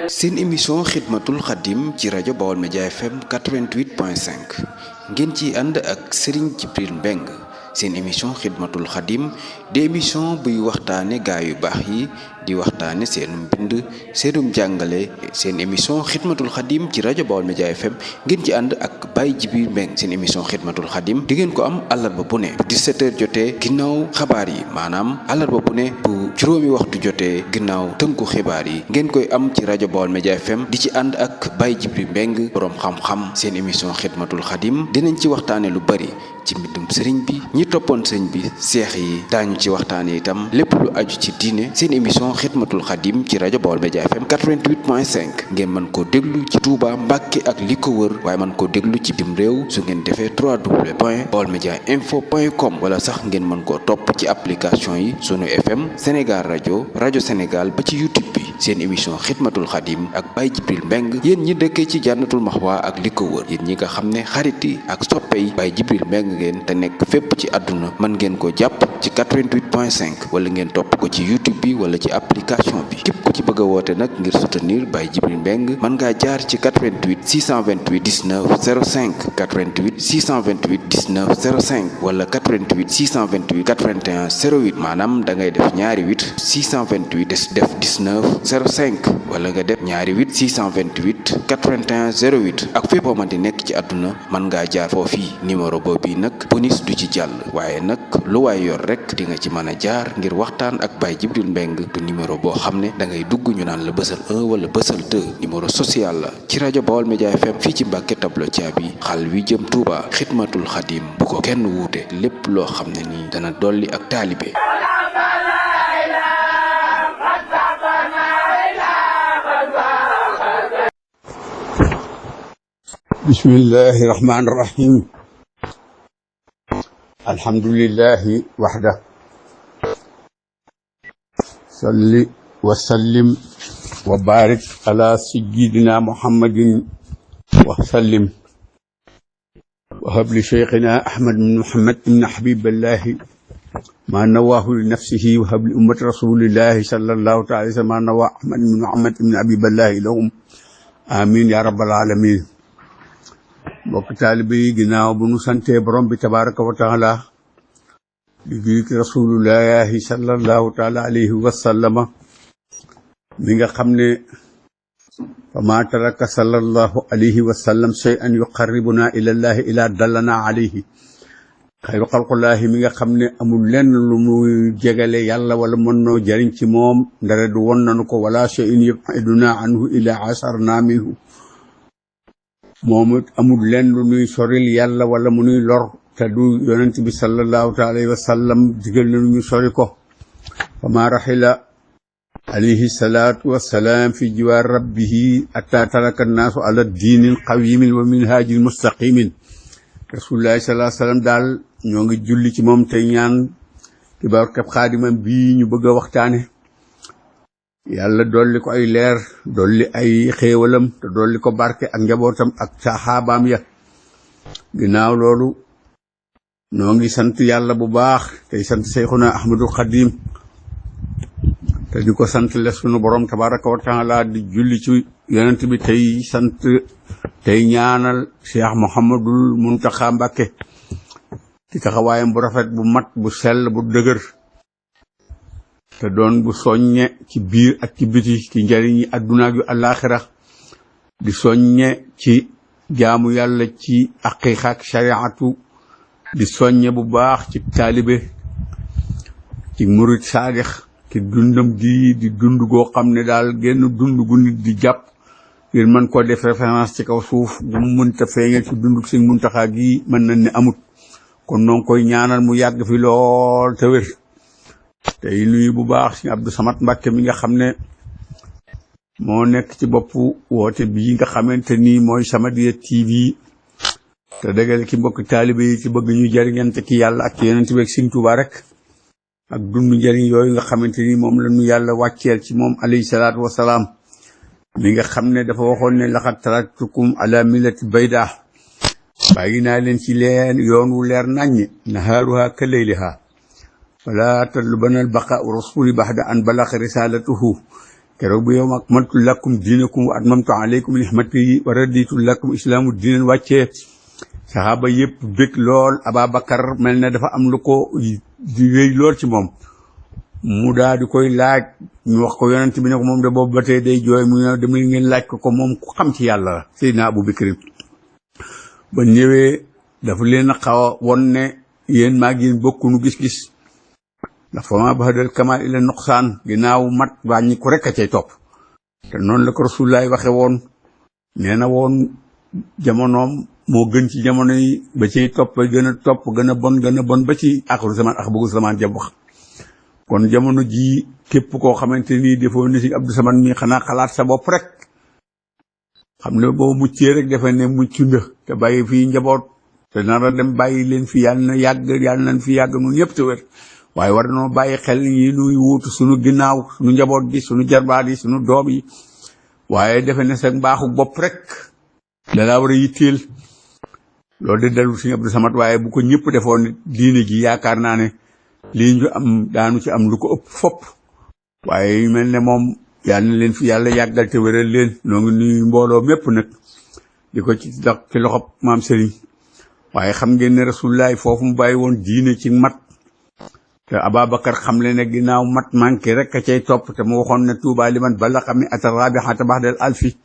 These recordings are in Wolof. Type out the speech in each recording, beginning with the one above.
seen émission xidmatul xadim ci rajo Baol Média FM 88.5 ngeen ci ànd ak Serigne Djibril Mbeng. seen émission xidmatul xadim di émission buy waxtaane gaa yu baax yi di waxtaane seenum mbind seenum jàngale. seen émission xidmatul xadim ci rajo Baol Média FM ngeen ci ànd ak Baye Djibril Mbeng. seen émission xidmatul xadim di ngeen ko am àllarba bu ne bu 17h jotee ginnaaw xabaar yi, maanaam àllarba bu ne bu juróomi waxtu jotee ginnaaw tënku xibaar yi ngeen koy am ci rajo Baol Média FM di ci ànd ak Baye Djibril Mbeng borom xam-xam. seen émission xidmatul xadim dinañ ci waxtaane lu bari ci mbindum sëriñ bi, ñi toppoon sëriñ bi, seex yi. daañu ci waxtaane itam lépp lu aju ci diine. seen émission xidmatul xadim ci rajo Baol Média FM 88.5 ngeen mën koo déglu ci Touba, Mbàkke ak li ko wër, waaye mën koo déglu ci dim réew su ngeen defee www.baolmediainfo.com wala sax ngeen mën koo topp ci application yi sunu FM, Sénégal rajo, rajo Sénégal ba ci YouTube bi. seen émission xidmatul xadim ak Baye Djibril Mbeng. yéen ñi dëkkee ci Jannatul Maxwa ak li ko wër, yéen ñi nga xam ne xarit yi ak soppe yi Baye Djibril Mbeng ngeen te nekk fépp ci àdduna, mën ngeen ko jàpp ci 88.5 wala ngeen topp ko ci YouTube bi wala ci application bi. képp ku ci bëgg a woote nag ngir soutenir Baye Djibril Mbeng mën ngaa jaar ci 88 628 19 05 88 628 19 05 wala 88 628 81 08. maanaam da ngay def ñaari 8 628 def 19 05 wala nga def ñaari 8 628 81 08. ak fépp mën di nekk ci àdduna mën ngaa jaar foofii. numéro boobu nag bonus du ci jàll, waaye nag lu waay yor rek di nga ci mën a jaar ngir waxtaan ak Baye Djibril Mbeng. du numéro boo xam ne da ngay dugg ñu naan la bësal 1 wala bësal 2. numéro social la ci rajo Baol Média FM fii ci Mbàkke Tablo Caabi xal wi jëm Touba. xidmatul xadim bu ko kenn wuute, lépp loo xam ne nii dana dolli ak taalibe. bismillahi rahmaani rahim. alhamdulillahi waxda. salli wa sallim wa barik ala sayyidina muhammadin wa sallim. wa habli cheikhina ahmad bin muhammad ibn habiballahi ma nawaahu li nafsihi wa habli ummati rasulillahi sallallahu taala alayhi ma nawaa ahmad bin muhammad ibn habiballahi lahum amin ya rabbal alamin. mbokk taalibe yi, ginnaaw bu nu santee borom bi tabaraka wa taala di julli ci rasulullahi sallallahu taala alayhi wa sallama mi nga xam ne fa ma taraka sallallahu alayhi wa sallam shay'an yuqarribuna ila llahi ila dallana alayhi. xayru xalqullahi mi nga xam ne amul lenn lu muy jegale yàlla wala mën noo jariñ ci moom ndare du won nanu ko, wala shay'in yub'iduna anhu ila asarna minhu. moom it amul lenn lu nuy soril yàlla wala mu nuy lor te du yonent bi sallallahu taala alayhi wa sallam digal na ñu sori ko. fa ma raxila alayhi salaatu wassalaam fi jiwaar rabbihi atta taraka annaasu ala diinin qawimin wa minhaajin mustaqimin. rasulullahi sallallahu alayhi wa sallam daal ñoo ngi julli ci moom tey ñaan ci barkeb xaadimam bii ñu bëgg a waxtaane. yàlla dolli ko ay leer, dolli ay xéewalam te dolli ko barke ak njabootam ak saxaabaam ya. ginnaaw loolu noo ngi sant yàlla bu baax tey sant Seyxuna Ahmadul Xadim te di ko sant le sunu borom tabaraka wa taala di julli ci yonent bi tey sant tey ñaanal Cheikh Mouhamadul Muntaxa Mbàkke ci taxawaayam bu rafet bu mat bu sell bu dëgër te doon bu soññe ci biir ak ci biti ci njariñi adduna yu àllaaxira di soññe ci jaamu yàlla ci aqiqa ak shariatu, di soññe bu baax ci taalibe, ci murid saadix, ci dundam gi di dund goo xam ne daal génn dund gu nit di jàpp ngir mën koo def référence ci kaw suuf bu mu mënta feeñal ci dund Sëñ Muntaxa gi mën nañ ne amut. kon noo ngi koy ñaanal mu yàgg fi lool te wér. tey nuyu bu baax Sëñ Abdou Samad Mbàkke mi nga xam ne moo nekk ci boppu woote bii nga xamante ni mooy Samadiyya TV te dégale ki mbokk taalibe yi ci bëgg ñu jariñante ki yàlla ak ci yonent bi ak Sëñ Tuubaa rek ak dund njariñ yooyu nga xamante ni moom la ñu yàlla wàcceel ci moom alayhi salaatu wasalaam mi nga xam ne dafa waxoon ne laqad taraktukum ala millati bayda. bàyyi naa leen ci leen yoon wu leer naññ nahaaruha ka layliha. wala talubana al baqa rasuli baxda an balaxa risalatuhu keroog bu yow akmaltu lakum diinakum wa atmamtu alaykum nihmati wa raditu lakum islaamu diinan wàccee saxaaba yëpp bég lool Ababacar mel ne dafa am lu ko di wéy lool ci moom mu daal di koy laaj ñu wax ko yonent bi ne ko moom de boobu ba tey day jooy mu ne dem ngeen laaj ko moom ku xam ci yàlla la Seydina Abu Bakr ba ñëwee dafa leen a xaw a won ne yéen maa ngi bokkunu gis-gis ndax fa ma baxdal kamal ila nuqsaan ginnaaw mat wàññi ko rek a cay topp te noonu la ko Rasulullaay waxe woon nee na woon jamonoom moo gën ci jamono yi ba ciy topp gën a bon ba ci axiru zaman ak bëggu zaman jam wax kon jamono ji képp koo xamante ni defoo ni si Abdou Samad mi xanaa xalaat sa bopp rek xam ne boo muccee rek defe ne mucc nga te bàyyi fii njaboot te nara dem bàyyi leen fi yàlla nañ fi yàgg nun ñëpp te wér waaye war nañoo bàyyi xel yi nuy wuutu suñu ginnaaw suñu njaboot gi suñu jarbaat yi suñu doom yi waaye defe ne sa mbaaxu bopp rek dalaa war a yitteel loolu de dalul Sëriñ Abdou Samad waaye bu ko ñëpp defoon diine ji yaakaar naa ne lii ñu am daanu ci am lu ko ëpp fopp waaye yu mel ne moom yàlla na leen fi yàlla yàggal te wéral leen noo ngi nuyu mbooloo mépp nag di ko ci loxob maam Sëriñ waaye xam ngeen ne Rasulullaay foofu mu bàyyi woon diine ci mat te Ababacar xam le ne ginnaaw mat manqué rek a cay topp te mu waxoon ne Tuubaa liman balaxa mi ata rabihata baxdal alfi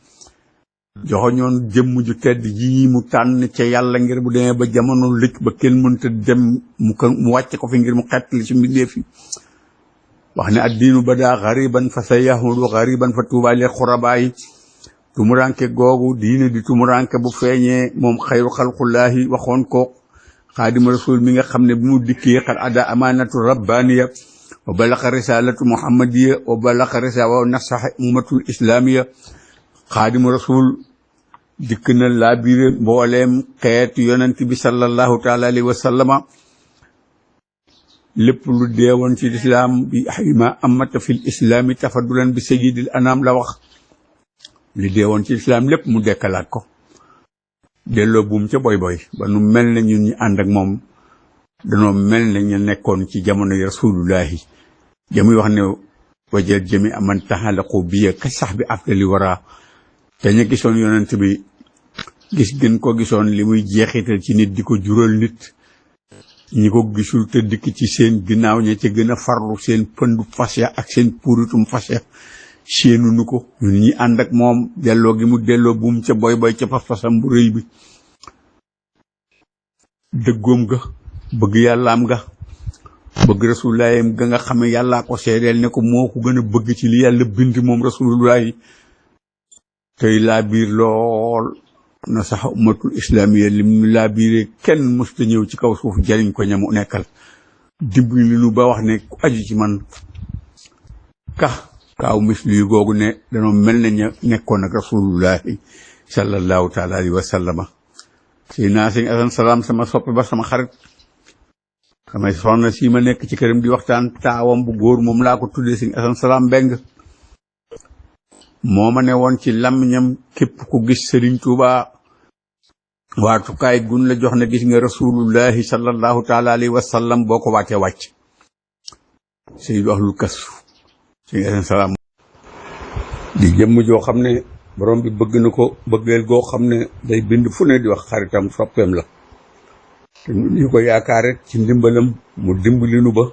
joxoñoon jëmm ju tedd ji mu tànn ca yàlla ngir bu demee ba jamono lëj ba kenn mënta dem mu wàcce ko fi ngir mu xett li ci mbindeef yi wax ne addiinu bada xariban fa sa yahudu xariban fa Tuubaa lil xurabaa yi tumuranke googu diine di tumuranke bu feeñee moom xayru xalqullaahi waxoon ko xaadima rasul mi nga xam ne bi mu dikkee xat ada amanatu rabbaniya wa balaxa risalatu muhammadiya wa balaxa risala wa nasaxa ummatul islamiya xaadima rasul dikk na laa biire mbooleem xeetu yonent bi sallallahu taala alayhi wa sallama lépp lu deewoon ci lislaam bi ma amata fil islaami tafadulan bi sayyidil anam la wax li deewoon ci lislaam lépp mu dekkalaat ko delloo buum ca boy ba nu mel ne ñun ñi ànd ak moom danoo mel ne ñu nekkoon ci jamono yi rasulullahi jamuy wax ne wajal jami aman taxalaqu biya ka sax bi afdali wara te ñu gisoon yonent bi gis gën ko gisoon li muy jeexital ci nit di ko jural nit ñi ko gisul te dikk ci seen ginnaaw ña ca gën a farlu seen pëndu fas ya ak seen puuritum fas ya séenu nu ko ñun ñi ànd ak moom delloo gi mu delloo buum ca boy ca pas-pasam bu rëy bi dëggoom ga bëgg yàllaam ga bëgg rasulullaayam ga nga xam ne yàllaa ko seedeel ne ko moo ko gën a bëgg ci li yàlla bind moom rasulullaay tey laa biir lool na sax ummatul islamiya lim laa biiree kenn mësta ñëw ci kaw suuf jariñ ko ñamu nekkal dimbali li nu ba wax ne ku aju ci man kaaw misli yu googu ne danoo mel ne ña nekkoon ak rasulullahi sallallahu taala alayhi wa sallama Sëñ Asan Salaam sama soppe ba sama xarit xamay soxna si ma nekk ci këram di waxtaan taawam bu góor moom laa ko tuddee Sëñ Asan Salaam Mbeng moo ma ne woon ci làmmiñam képp ku gis Sëriñ Tuuba waatukaay gun la jox ne gis nga rasulullahi sallallahu taala alayhi wa sallam boo ko waatee wàcc Seydu Ahlul Kasf Sëñ Asan Salaam di jëmm joo xam ne borom bi bëgg na ko bëggeel goo xam ne day bind fu ne di wax xaritam soppeem la te ñu ko yaakaar rek ci ndimbalam mu dimbali nu ba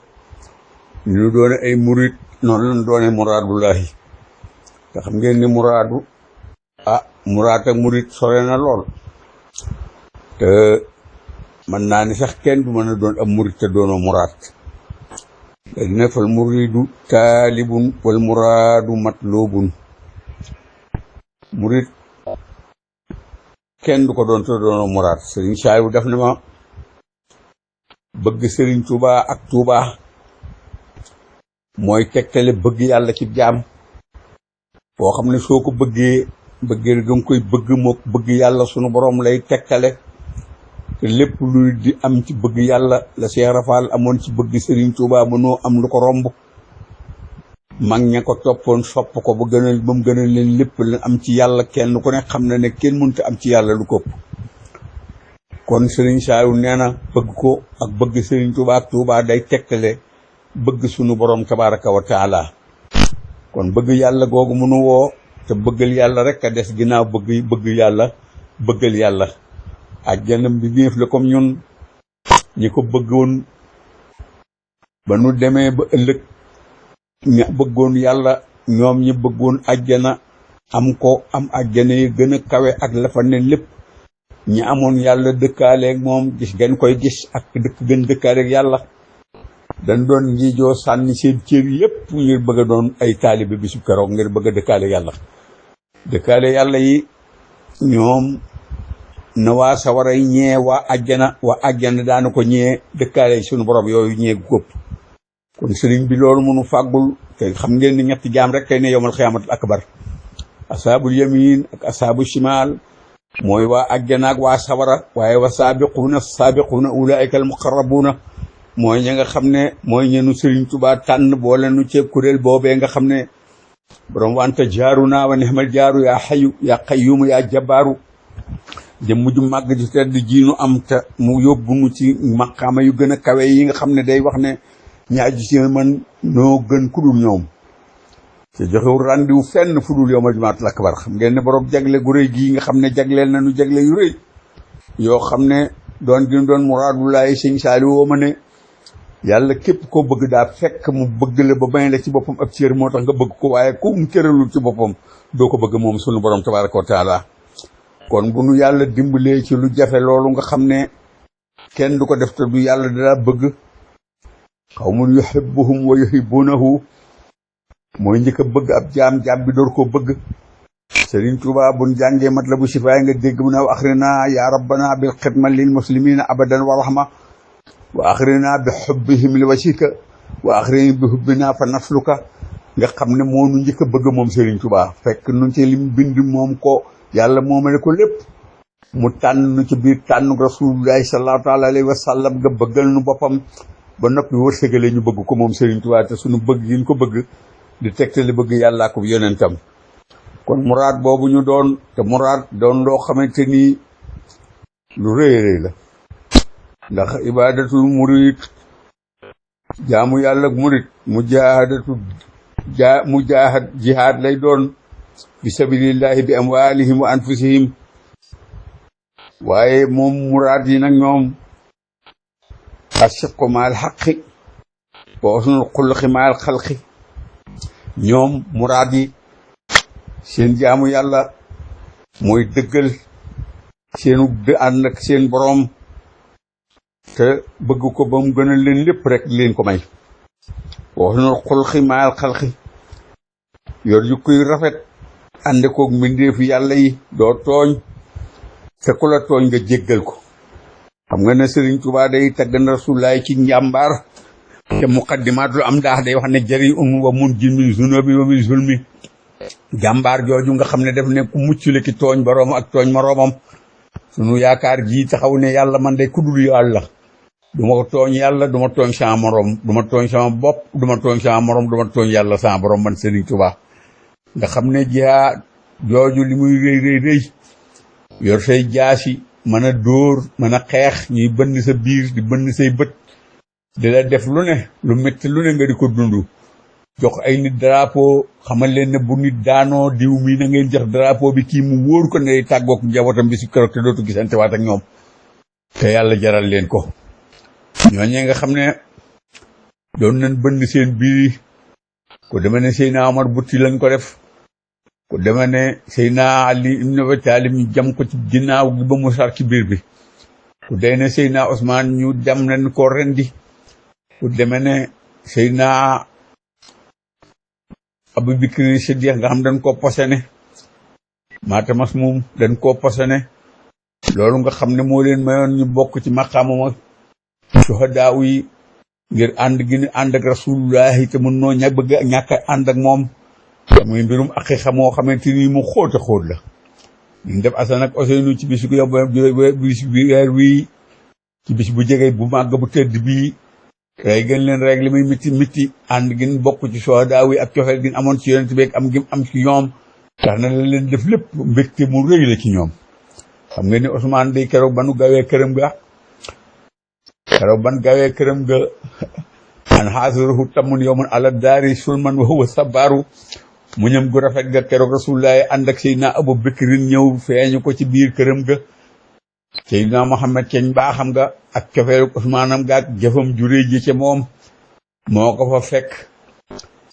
ñu doone ay murit noonu lañ doone muraadullahi te xam ngeen ne muraadu muraad ak murit sore na lool te mën naa ni sax kenn du mën a doon ab murit te doonoo muraad dina fal muridu taalibun wal muraadu matlubun murit kenn du ko doon te doonoo muraad Sëriñ Saaliw def na ma bëgg Sëriñ Tuuba ak Tuuba mooy tegtale bëgg yàlla ci jaam boo xam ne soo ko bëggee danga koy bëgg moo bëgg yàlla sunu borom lay tegtale te lépp luy di am ci bëgg yàlla la Cheikh Rafal amoon ci bëgg Sëriñ Tuuba mënoo am lu ko romb mag ña ko toppoon sopp ko ba mu gënal leen lépp la am ci yàlla kenn ku ne xam na ne kenn mënta am ci yàlla lu ko kon Sëriñ Saaliw nee na bëgg ko ak bëgg Sëriñ Tuuba ak Tuuba day tegtale bëgg sunu borom tabaraka wa taala. kon bëgg yàlla googu munu woo te bëggal yàlla rek a des ginnaaw bëgg yàlla bëggal yàlla. àjjana bi néef la comme ñun ñi ko bëggoon ba nu demee ba ëllëg ña bëggoon yàlla ñoom ñi bëggoon àjjana am ko am àjjana yi gën a kawe ak la fa ne lépp. ñi amoon yàlla dëkkaaleeg moom gis ngeen koy gis ak gën dëkkaaleeg yàlla dañ doon njiijoo sànni seen cër yépp ngir bëgg a doon ay taalibe bisu keroog ngir bëgg a dëkkaale yàlla. dëkkaale yàlla yi ñoom na waa sawara yi ñee waa àjjana daana ko ñee dëkkaale sunu borom yooyu ñee góob. kon sëriñ bi loolu mënu fàggul te xam ngeen ni ñetti jaam rek kay ne yowmal xiyaamatul akbar. asaabul yamin ak asaabu shimal mooy waa àjjana ak waa sawara. waaye wa saabiquuna ulaa'ika al muqarrabuuna mooy ñi nga xam ne mooy ñenu Sëriñ Tuubaa tànn boole nu ci kuréel boobee nga xam ne borom wanta jaaruna wa nihmal jaaru yaa xayu yaa qayyumu yaa jabaaru jëmm ju màgg ji tedd ji nu am te mu yóbbu nu ci maqaama yu gën a kawe yi nga xam ne day wax ne ñaaju ci man noo gën ku dul ñoom te joxewul randiwu fenn fu dul yawmal jumaatul akbar. xam ngeen ne borom jagle gu rëy gii nga xam ne jagleel nañu jagle yu rëy yoo xam ne doon muraadulaay sëñ Saaliw woo ma ne yàlla képp koo bëgg daa fekk mu bëgg la ba bañ la ci boppam ab cër moo tax nga bëgg ko waaye ku mu cëralul ci boppam doo ko bëgg moom sunu borom tabaaraka wa taala. kon bu nu yàlla dimbalee ci lu jafe loolu nga xam ne kenn du ko def te du yàlla daa bëgg qawmun yuhibbuhum wa yuhibbunahu mooy njëkk a bëgg ab jaam bi door koo bëgg. Sëriñ Tuubaa buñ jàngee Matlabu Sifaay nga dégg mu ne wa axrina ya rabbana bil xidma lil muslimina abadan wa rahma wa axrina bi xubbihim li wajhika wa axrina bi xubbina fa nasluka. nga xam ne moo nu njëkk a bëgg moom Sëriñ Tuubaa fekk nu ci lim bind moom ko yàlla moomale ko lépp mu tànn nu ci biir tànn rasulullahi sallallahu taala alayhi wa sallam nga bëggal nu boppam ba noppi wërsëgale ñu bëgg ko moom Sëriñ Tuubaa te suñu bëgg yi ñu ko bëgg di tegtali bëgg yàllaa ko yonentam. kon muraad boobu ñu doon te muraad doon loo xamante ni lu rëy la ndax ibadatul murid jaamu yàlla murid jihaad lay doon bi sabilillahi bi amwalihim wa anfusihim. waaye moom muraad yi nag ñoom asiqu maal xaqi wa usnul xulqi maal xalqi. ñoom muraad yi seen jaamu yàlla mooy dëggal seenu ànd ak seen boroom te bëgg ko ba mu gënal leen lépp rek leen ko may. wax na xulxi maal xalxi yor yu koy rafet ànd koog mbindeefu yàlla yi doo tooñ te ku la tooñ nga jéggal ko. xam nga ne Sëriñ Tuubaa day tagg na Rasulullaay ci njàmbaar te muqaddimatul am daax day wax ne jëri wa mun jin min zunubi wa min zulmi. jàmbaar jooju nga xam ne def ne ku mucc la ki tooñ boroom ak tooñ moroomam. sunu yaakaar ji taxaw ne yàlla man day kudul yàlla du ma tooñ yàlla du ma tooñ sama moroom du ma tooñ sama bopp du ma tooñ sama moroom du ma tooñ yàlla sama borom man Sëriñ Tuubaa. nga xam ne jihaad jooju li muy rëy yor say jaasi mën a dóor mën a xeex ñuy bënn sa biir di bënn say bët di la def lu ne lu métti lu ne nga di ko dund. jox ay nit drapeau xamal leen ne bu nit daanoo diw mi na ngeen jox drapeau bi kii mu wóor ko ne day tàggook njabootam bi si keroog te dootu gisante waat ak ñoom te yàlla jaral leen ko. ñooñee nga xam ne doon nañ bënn seen biir ko deme ne Seydina Omar Butti lañ ko def ko deme ne Seydina Ali ibn Abi Talib ñu jam ko ci ginnaaw gi ba mu sar ci biir bi ku day ne Seydina Ousmane ñu jam nañ ko rendi ku deme ne Seydina Abu Bakr Siddiq nga xam dañ koo posene Maata Masmum dañ koo posene loolu nga xam ne moo leen mayoon ñu bokk ci maqaamam suhadaa yi ngir ànd gi ñu ànd ak rasulullahi te mun noo ñàkk ànd ak moom te muy mbirum aqiqa moo xamante ni mu xóot a xóot la. ñu def Asan ak Useynu ci bis weer wii ci bis bu jege bu màgg bu tëdd bii rey gën leen rek li muy miti ànd gin bokk ci suhadaa yi ak cofeel gin amoon ci yonent bi am gim am ci ñoom tax na leen def lépp mbégte mu rëy la ci ñoom. xam nga ni Ousmane day keroog ba nu gawee këram ga an xaasirahu tamun yowman ala daari sulman wa huwa sabaaru mu ñëm gu rafet ga keroog rasulullahi ànd ak Seydina Abu Bakrin ñëw feeñu ko ci biir këram ga Seydina Muhammad ceeñ baaxam nga ak cofeelu Usmaanam ga ak jëfam juré ji ci moom moo ko fa fekk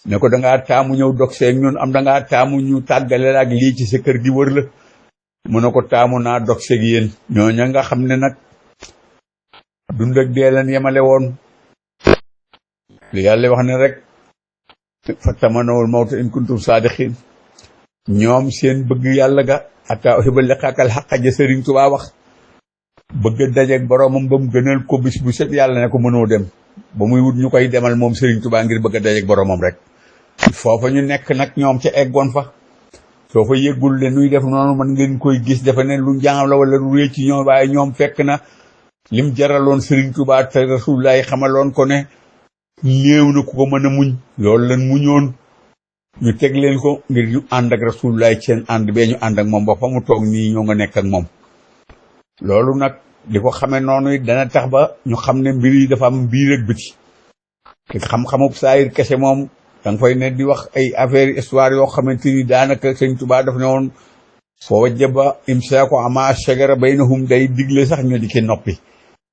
ne ko dangaa taamu ñëw dog seeg ñun am dangaa taamu ñu tàggale la ak lii ci sa kër gi wër la mu ne ko taamu naa dog seeg yéen ñooña nga xam ne nag dund ak dee leen yemale woon li yàlla wax ne rek fa tamanawul mawta in kuntum saadiqin ñoom seen bëgg yàlla ga ata uhibba liqaakal xaqa ja Sëriñ Tuubaa wax bëgg dajeeg boroomam ba mu gënal ko bis bu set yàlla ne ko mënoo dem ba muy wut ñu koy demal moom Sëriñ Tuubaa ngir bëgg a dajeeg boroomam rek foofa ñu nekk nag ñoom ca eggoon fa soo fa yëggul le nuy def noonu man ngeen koy gis defe ne lu njaaam la wala lu réy ci ñoom waaye ñoom fekk na lim jaraloon Sëriñ Tuubaa te Rasulullaay xamaloon ko ne néew na ku ko mën a muñ loolu lan muñoon ñu teg leen ko ngir ñu ànd ak Rasulullaay seen ànd bee ñu ànd ak moom ba fa mu toog nii ñoo nga nekk ak moom loolu nag di ko xamee noonu it dana tax ba ñu xam ne mbir yi dafa am biir ak biti te xam-xamub saayir kese moom danga fay ne di wax ay affaire histoire yoo xamante ni daanaka Sëñ Tuubaa daf ne woon foo wajaba imsaaku ama shajara baynahum day digle sax ñu di ci noppi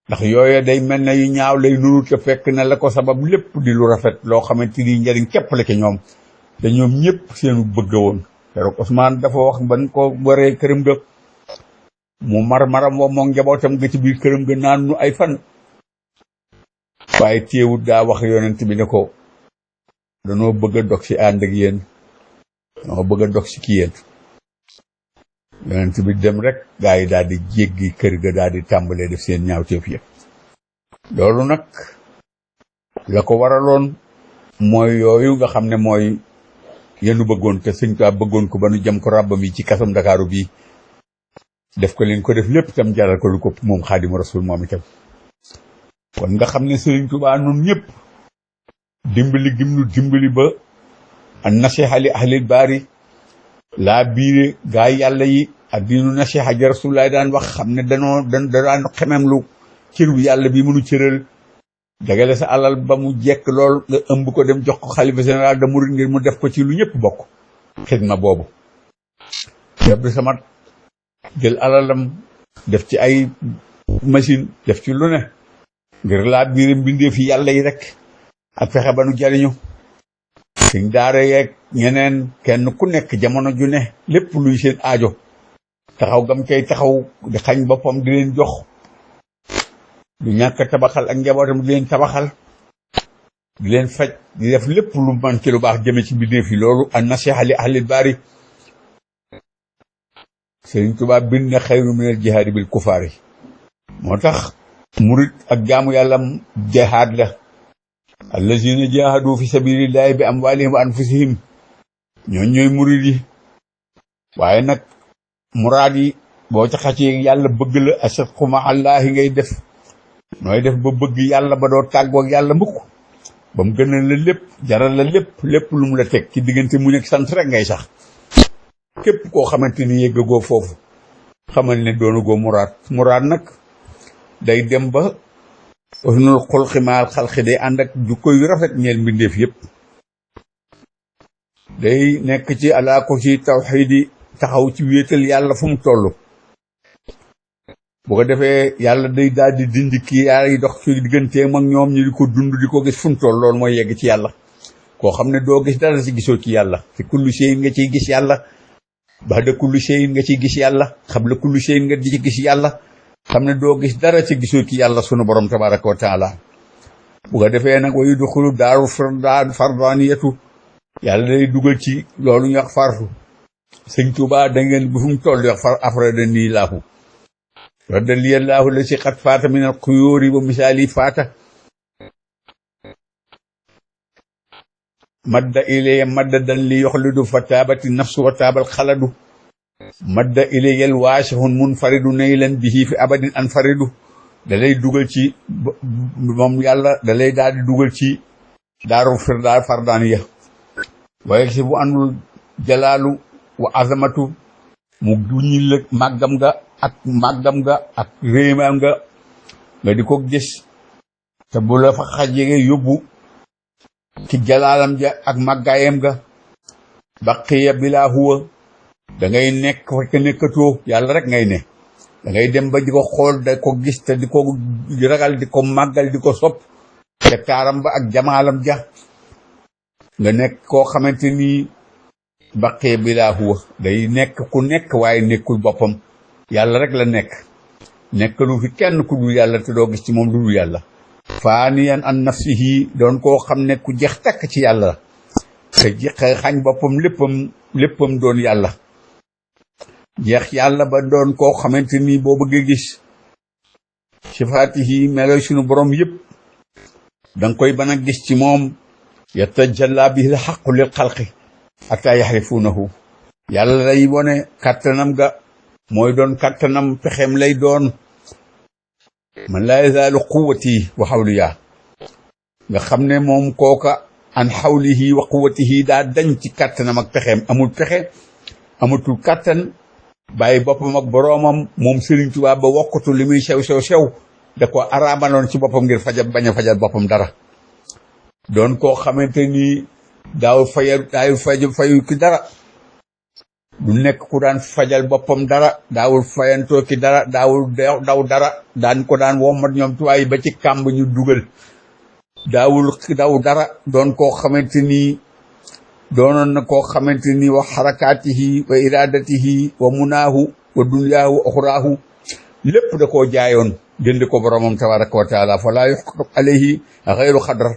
ndax yooyu day mel ne yu ñaaw lay nuru te fekk na la ko sabab lépp di lu rafet loo xamante ni njëriñ képp la ci ñoom te ñoom ñëpp seenu bëgg woon keroog Ousmane dafa wax ban ko waree këram ga mu maram wa moom njabootam ga ci biir këram ga naan nu ay fan waaye téewut daa wax yonent bi ne ko danoo bëgg a dog si ànd ak yéen danoo bëgg a dog si ki yéen yonent bi dem rek gaa yi daal di jéggi kër ga daal di tàmbalee def seen ñaawteef yëpp loolu nag la ko waraloon mooy yooyu nga xam ne mooy yenu bëggoon te Sëñ Tuubaa bëggoon ko ba nu jëm ko ràbbam yi ci kasam Ndakaaru bii def ko leen ko def lépp itam jaral ko lu ko moom Xaadimu Rasuul moom itam kon nga xam ne Sëriñ Tuubaa nun ñëpp dimbali gim nu dimbali ba an nasiha li ahlil baari laa biire gaa yàlla yi ak diinu nasiha ja Rasulullaay daan wax xam ne daan xemem lu cër bu yàlla bi mënu cëral dagale sa alal ba mu jekk lool nga ëmb ko dem jox ko xalifa général de Mouride ngir mu def ko ci lu ñëpp bokk xidma boobu Abdou Samad jël alalam def ci ay machine def ci lu ne ngir laa biire mbindee fi yàlla yi rek ak fexe ba nu jariñu Sëñ daara yeeg ñeneen kenn ku nekk jamono ju ne lépp luy seen aajo taxaw gam cay taxaw di xañ boppam di leen jox du ñàkk tabaxal ak njabootam di leen tabaxal di leen faj di def lépp lu man ci lu baax jëme ci mbindeef yi loolu an nasiha li ahlil baari Sëriñ Tuubaa bind na xayru minal jihaadi bil kufaari moo tax murit ak jaamu yàlla jihaad la allazina jahadu fi sabilillahi bi amwalihim wa anfusihim ñooy murid yi waaye nag muraad yi boo ca xacee yàlla bëgg la asatqu ma allahi ngay def nooy def ba bëgg yàlla ba doo tàggoog yàlla mukk ba mu gënal la lépp jaral la lépp lu mu la teg ci diggante mu nekk sant rek ngay sax képp koo xamante ni yëggagoo foofu xamal ne doonagoo muraad nag day dem ba usnul xulqi maal xalqi day ànd ak jukko yu rafet ñeel mbindeef yëpp day nekk ci alaako ci tawxiidi taxaw ci wéetal yàlla fu mu toll bu ko defee yàlla day daal di dindi kii yaa yi dox ci digganteem ak ñoom ñu di ko dund di ko gis fu mu toll loolu mooy yegg ci yàlla koo xam ne doo gis dara ci gisoo ci yàlla ci kullu shay'in nga ciy gis yàlla ba'da kullu shay'in nga ciy gis yàlla qabla kullu shay'in nga di ci gis yàlla xam ne doo gis dara ci gisoo ci yàlla sunu borom tabaraka wa taala bu ko defee nag wa yudxulu daaru fardaniyatu yàlla day dugal ci loolu ñu wax farfu Sëñ Tuubaa da ngeen bu fu mu toll wax far afrada nii laahu radda liyallaahu la si xat faata min al xuyóori ba misaali faata madda ilaya maddadan li yoxlidu fa taabati nafsu wa taabal xaladu madda ilayal waasihun munfaridu naylan bihi fi abadin anfaridu da lay dugal ci moom yàlla da lay daal di dugal ci daaru firdaal fardaaniya waaye si bu àndul jalaalu wa azamatu mu duñil la màggam nga ak réemam nga di ko gis te bu la fa xajee yóbbu ci jalaalam ja ak màggaayam ga baqiya bila huwa da ngay nekk fekk nekkatoo yàlla rek ngay ne da ngay dem ba di ko xool da ko gis te di ko ragal di ko màggal di ko sopp te taaram ba ak jamaalam ja nga nekk koo xamante ni baqiya bila huwa day nekk ku nekk waaye nekkul boppam yàlla rek la nekk lu fi kenn ku dul yàlla te doo gis ci moom lu dul yàlla faaniyan an nafsihi doon koo xam ne ku jeex takk ci yàlla te xañ boppam léppam doon yàlla jeex yàlla ba doon koo xamante ni boo bëggee gis sifaatihi meloy sunu borom yëpp danga koy ban a gis ci moom yatajalla bihi l xaqu lil xalqi ataa yaxrifuunahu yàlla lay wone kàttanam ga mooy doon kàttanam pexem lay doon man laa yazaalu quwwati wa xawliya nga xam ne moom kooka an xawlihi wa quwwatihi daa dañ ci kàttanam ak pexem amul pexe amatul kàttan bàyyi boppam ak boroomam moom Sëriñ Tuubaa ba wokkatu li muy sew da ko araamaloon ci boppam ngir bañ a fajal boppam dara doon koo xamante ni daawul fayu ki dara du nekk ku daan fajal boppam dara daawul fayantoo ki dara daawul daw dara daan ko daan wommat ñoom tuwaay ba ci kàmb ñu dugal daawul daw dara doon koo xamante ni doonoon na koo xamante ni wa xarakaatihi wa iradatihi wa munaahu wa dunyaahu wa oxraahu lépp da koo jaayoon jënd ko boromam tabaraka wa taala fa laa yuxqaq alayhi xayru xadar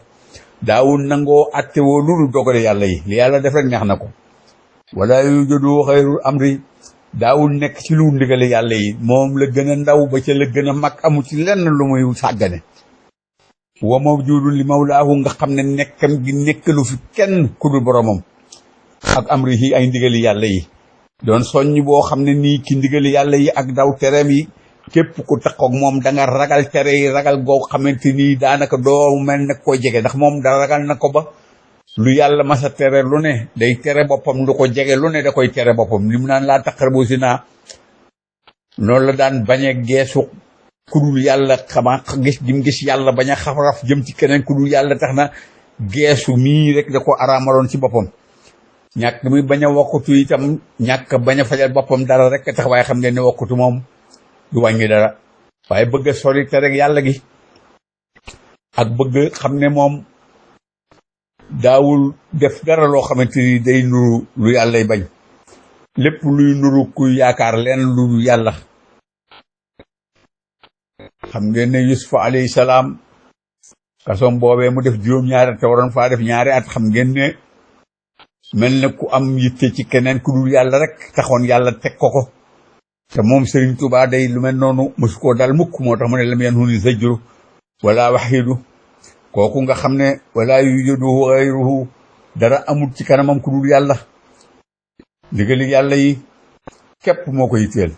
daawul nangoo atte woo lulu dogale yàlla yi li yàlla def rek neex na ko wala yujadu xayrul amri daawul nekk ci lu ndigale yàlla yi moom la gën a ndaw ba ca la gën a mag amu ci lenn lu muy sàggane wa mawjudun li mawlaahu nga xam ne nekkam gi nekkalu fi kenn ku dul boromam ak amrihi ay ndigali yàlla yi doon soññ boo xam ne nii ki ndigali yàlla yi ak daw tereem yi képp ku taxoog moom da nga ragal tere yi ragal goo xamante nii daanaka doo mel ne koy jege ndax moom da ragal na ko ba lu yàlla masa tere lu ne day tere boppam lu ko jege lu ne da koy tere boppam li mu naan laa taqrabu zina noonu la daan bañe geesu kudul yàlla xama gis gim gis yàlla bañ a xaraf jëm ci keneen kudul yàlla tax na geesu mii rek da ko araamaloon ci boppam ñàkk muy bañ a wokkutu itam ñàkk bañ a fajal boppam dara rek tax waaye xam ngeen ne wokkutu moom du wàññi dara waaye bëgg a sori te rek yàlla gi ak bëgg xam ne moom daawul def dara loo xamante ni day nuru lu yàllay bañ lépp luy nuru kuy yaakaar leen lu yàlla xam ngeen ne Yusufa alayhi salaam kasoom boobee mu def juróom-ñaari at te waroon faa def ñaari at xam ngeen ne mel na ku am yitte ci keneen ku dul yàlla rek taxoon yàlla teg ko te moom Serigne Touba day lu mel noonu mosu koo dal mukk moo tax mu ne lam yanhuni zajru wala waxidu kooku nga xam ne wala yujadu xayruhu dara amul ci kanamam ku dul yàlla ndigali yàlla yi képp moo ko yitteel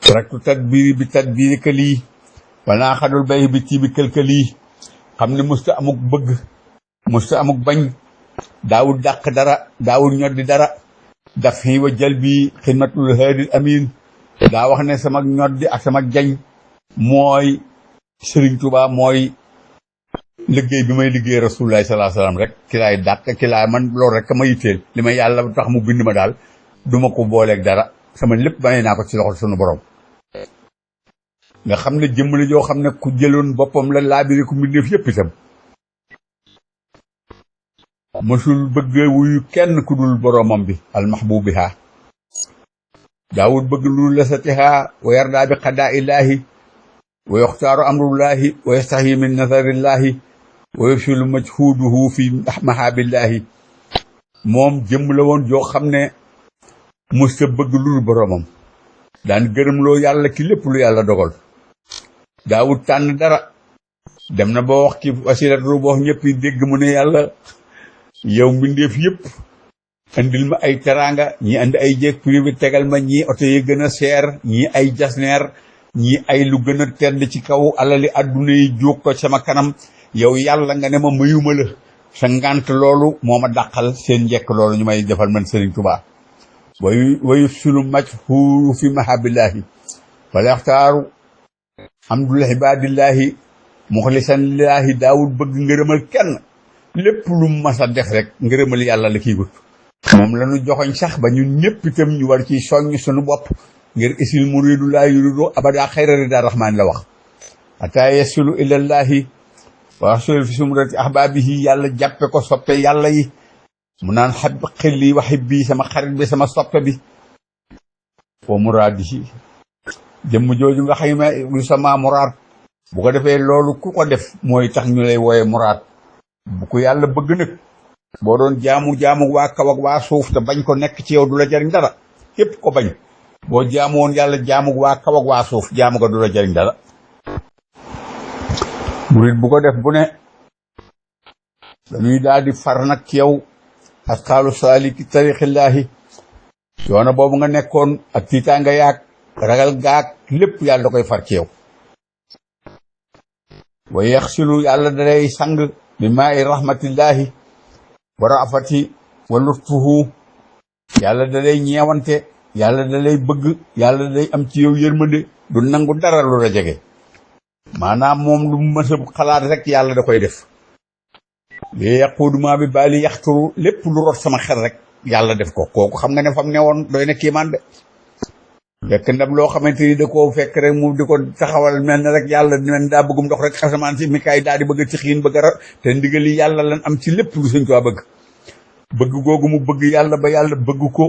taraktu tadbiri bi tadbiri këlii wala xadul bay bi ci bi këlkëlii xam ne musta amuk bëgg musta amuk bañ daawul dàq dara daawul ñoddi dara daf xi wa jël bi xidmatul haadil amin daa wax ne sama ñoddi ak sama jañ mooy Serigne Touba mooy liggéey bi may liggéey rasulullah sallallahu alayhi wasallam rek ki laay dàq ki laay man loolu rek ma yitteel li ma yàlla tax mu bind ma daal duma ko booleeg dara sama lépp bàyyi naa ko ci loxol sunu borom nga xam ne jëmm la joo xam ne ku jëloon boppam la laabiri ku mbindeef yëpp itam mosul bëgg wuyu kenn ku dul boromam bi almahbubiha daawul bëgg lu lasatiha wa yarda bi qadaa illahi wa yaxtaaru amrullahi wa yastahi min nazarillahi wa yafsulu majhuduhu fi mahabillahi moom jëmm la woon joo xam ne musta bëgg lu dul boromam daan gërëm loo yàlla ki lépp lu yàlla dogal daawul tànn dara dem na ba wax ki wasilatu boo ñëpp dégg mu ne yàlla yow mbindeef yëpp andil ma ay teraanga ñi andi ay jéeg privé tegal ma ñii oto yi gën a seer ñii ay jasneer ñii ay lu gën a tedd ci kaw alali adduna yi jóg ko sama kanam yow yàlla nga ne ma mayuma la sa ngant loolu moo ma dàqal seen njekk loolu ñu may defal man Serigne Touba wayu sulu maj fu fi mahabillahi wala yaxtaaru hamdul ibadillahi muxlisan lillahi daawul bëgg ngërëmal kenn lépp lu mas a def rek ngërëmal yàlla la kiy wut moom la ñu joxoñ sax ba ñun ñëpp itam ñu war ci soññ suñu bopp ngir isil muridu laa yuridu abada xayra rida rahmaan la wax ata yasilu ilallahi wa rasul fi sumrati ahbabihi yàlla jàppe ko soppe yàlla yi mu naan xab xilli wa xibbi sama xarit bi sama soppe bi wa muraadihi jëmm jooju nga xayma lu sama muraad bu ko defee loolu ku ko def mooy tax ñu lay wooye muraad bu ko yàlla bëgg nag boo doon jaamu waa kaw ak waa suuf te bañ ko nekk ci yow du la jariñ dara képp ko bañ boo jaamu woon yàlla jaamu waa kaw ak waa suuf jaamu ko du la jariñ dara murit bu ko def bu ne dañuy daal di far nag ci yow asxaalu saaliki tariqillaahi yoona boobu nga nekkoon ak tiitaanga yaag ragal gaag lépp yàlla da koy far ci yow wa yaxsilu yàlla dalay sang bi maa i rahmatillahi wa raafati wa lutfuhu yàlla dalay ñeewante yàlla dalay bëgg yàlla dalay am ci yow yërmande du nangu dara lu la jege maanaam moom lu mës a xalaat rek yàlla da koy def li yaquuduma bi baali yaxturu lépp lu rot sama xel rek yàlla def ko kooku xam nga ne fam ne woon doy na kiimaan de fekk ndam loo xamante ni da koo fekk rek mu di ko taxawal mel ne rek yàlla mel daa bëggum ndox rek xasamaan si mikaay daal di bëgg ci xiin bëgg a te ndigal yi yàlla lan am ci lépp lu Sëñ Tuubaa bëgg googu mu bëgg yàlla ba yàlla bëgg ko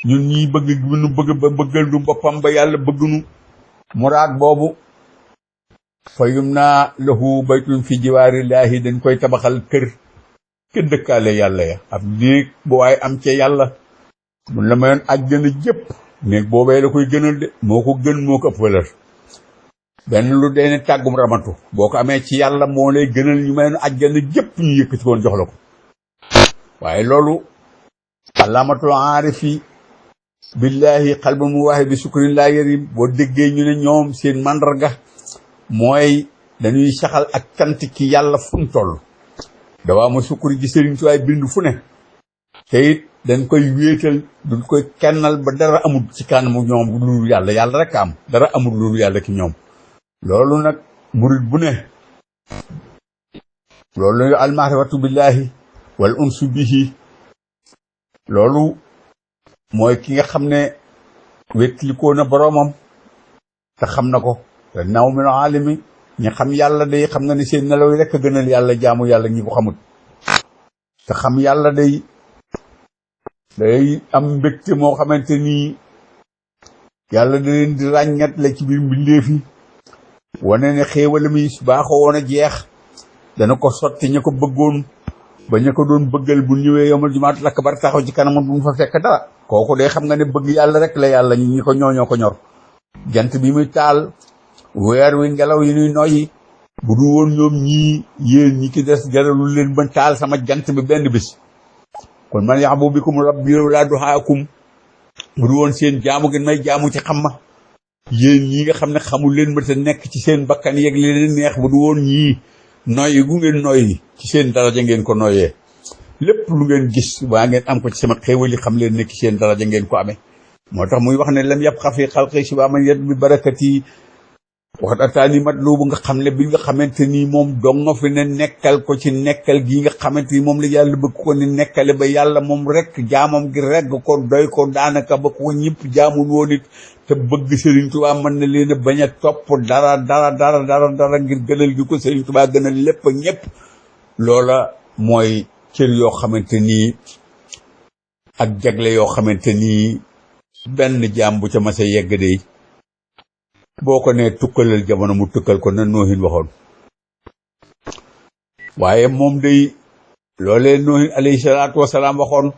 ñun ñii bëgg nu bëgg ba bëggal du boppam ba yàlla bëgg nu muraad boobu fayum naa lahu baytun fi jiwaarillaahi dañ koy tabaxal kër dëkkaale yàlla ya ab néeg bu waaye am ca yàlla mun la mayoon àjjana jëpp néeg boobee la koy gënal de moo ko gën moo ko ëpp valeur benn lu dee ne tàggum ramatu boo ko amee ci yàlla moo lay gënal ñu mayoon àjjana jëpp ñu yëkkati woon jox la ko waaye loolu alaamatul aarifi billahi xalbun mu waaxe bi sukkurin laa yarim boo déggee ñu ne ñoom seen mandarga mooy dañuy saxal ak cant ki yàlla fu mu toll dawaa ma sukkuri gi sëriñ tuwaay bind fu ne te it dañ koy wéetal duñ koy kennal ba dara amul ci kanamu ñoom lu yàlla yàlla rek am dara amul lu yàlla ki ñoom loolu nag murit bu ne loolu almaarifatu billahi wal unsu bihi loolu mooy ki nga xam ne wétlikoo na boroomam te xam na ko te naw min alimi ñi xam yàlla day xam nga ne seen nelaw yi rek a gënal yàlla jaamu yàlla ñi ko xamut te xam yàlla day am mbégte moo xamante ni yàlla da leen di ràññat la ci biir mbindeef yi wane ne xéewal mi baaxoo woon a jeex dana ko sotti ña ko bëggoon ba ña ko doon bëggal bu ñëwee yomal jumaatu lakk bar taxaw ci kanamam bu mu fa fekk dara kooku day xam nga ne bëgg yàlla rek la yàlla ñi ko ñoo ko ñor jant bi muy taal weer wi ngelaw yi ñuy noyyi bu du woon ñoom ñii yéen ñi ki des jaralul leen ba taal sama jant bi benn bis kon man yaxbu bikum rabbi laa duhaakum bu du woon seen jaamu gi may jaamu ci xam ma yéen ñi nga xam ne xamul leen ma te nekk ci seen bakkan yeeg li leen neex bu du woon ñii noyyi gu ngeen noyyi ci seen daraja ngeen ko noyyee lépp lu ngeen gis waa ngeen am ko ci sama xéewal yi xam leen nekk ci seen daraja ngeen ko amee moo tax muy wax ne lam yabqa fi xalqi si waa man yet bi barakati waxat ataani matlubu nga xam ne bi nga xamante ni moom dong nga fi ne nekkal ko ci nekkal gi nga xamante ni moom la yàlla bëgg ko ni nekkale ba yàlla moom rek jaamam gi regg ko doy ko daanaka ba ko ñëpp jaamul woon it te bëgg Serigne Touba mën na leen a bañ a topp dara ngir gënal gi ko Serigne Touba gënal lépp ñëpp loola mooy cër yoo xamante ni ak jagle yoo xamante ni benn jaam bu ca mas a yegg de boo ko nee tukkalal jamono mu tukkal ko na noohin waxoon waaye moom day loolee noohin alayhi salaatu wasalaam waxoon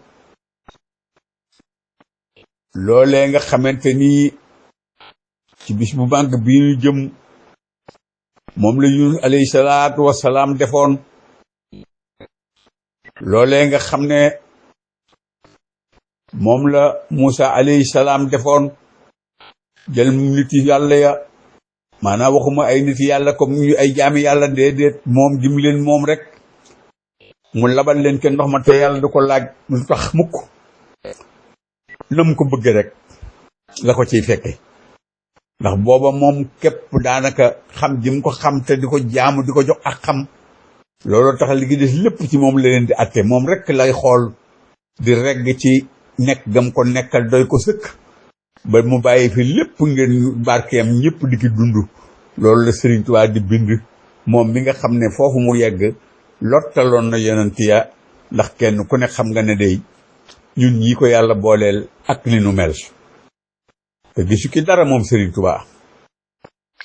loolee nga xamante ni ci bis bu màgg bii ñu jëm moom la Yunus alayhi salaatu wasalaam defoon loolee nga xam ne moom la Muusa alayhi salaam defoon jël nit yàlla ya maanaam waxuma ay nit yàlla comme ñu ay jaami yàlla déedéet moom jim leen moom rek mu labal leen kenn ndox ma te yàlla du ko laaj lu tax mukk nam ko bëgg rek la ko ciy fekke ndax booba moom képp daanaka xam jim ko xam te di ko jaamu di ko jox ak xam looloo tax li gi des lépp ci moom la leen di atte moom rek lay xool di regg ci nekk gam ko nekkal doy ko sëkk ba mu bàyyi fi lépp ngeen barkeem ñëpp di ki dund loolu la Sëriñ Tuubaa di bind moom mi nga xam ne foofu mu yegg lottaloon na yonent ya ndax kenn ku ne xam nga ne day ñun ñii ko yàlla booleel ak ni nu mel te gisu ki dara moom Sëriñ Tuubaa